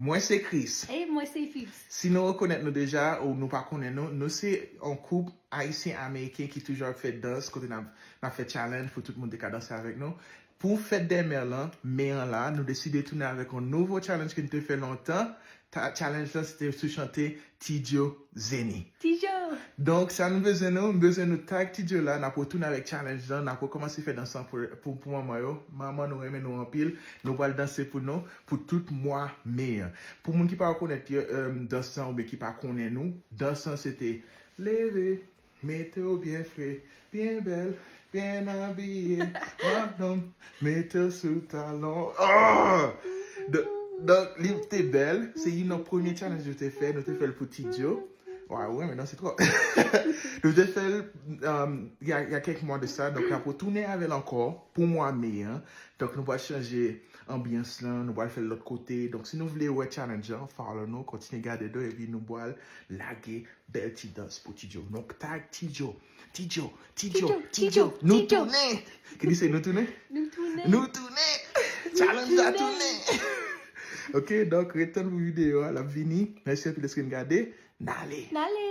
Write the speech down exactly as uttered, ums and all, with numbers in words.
Mwen se Chris. E mwen se Fips. Si nou rekonèt nou deja ou nou pa konnen nou, nou se yon koup ayisyen-ameriken ki toujou ap fè dans kote n ap n ap fè challenge pou tout moun te ka danse avèk nou. Pou fèt dè mè lan, me an la, nou deside tounen avèk yon nouvo challenge ke n te fè lontan. Ta- Challenge lan se te sou chante Tidjo Zeni. Tidjo! Donk, sa nou bezwen nou, nou bezwen nou tag Tidjo la, n ap retounen avèk challenge lan, n ap rekòmanse fè dans lan pou, pou, pou manman yo. Manman, nou renmen nou anpil. Nou pral danse pou nou, pou tout mwa me an. Pou moun ki pa rekonèt euh, dans lan oubyen ki pa konnen nou, dans lan se te leve, mete w byen fre, byen bèl, byen abiye, madanm, mete w sou talon. Ah! Do- Donk, li te bèl. Se youn nan premye challenge nou te fè. Nou te fè l pou Tidjo. Waw, ou renmen danse twòp. Nou te fè l um, y a, y a kèk mwa de sa. Donk, n ap retounen avè l ankò pou mwa me an. Donk, nou pral chanje anbyans lan. Nou pral fè l lòt kote. Donk, si nou vle wè challenge an, follow nou, kontinye gade do, epi nou pral lage bèl ti dans pou Tidjo. Donk, tag Tidjo. Tidjo, Tidjo, Tidjo, Tidjo. Tidjo, Nou Tidjo. Tounen. Ki di se nou tounen? Nou tounen! Nou tounen. Challenge la Tounen. Tounen. Ok, donk, ret tann pou videyo a, l ap vini. Mèsi anpil dèske n gade. N ale. N ale!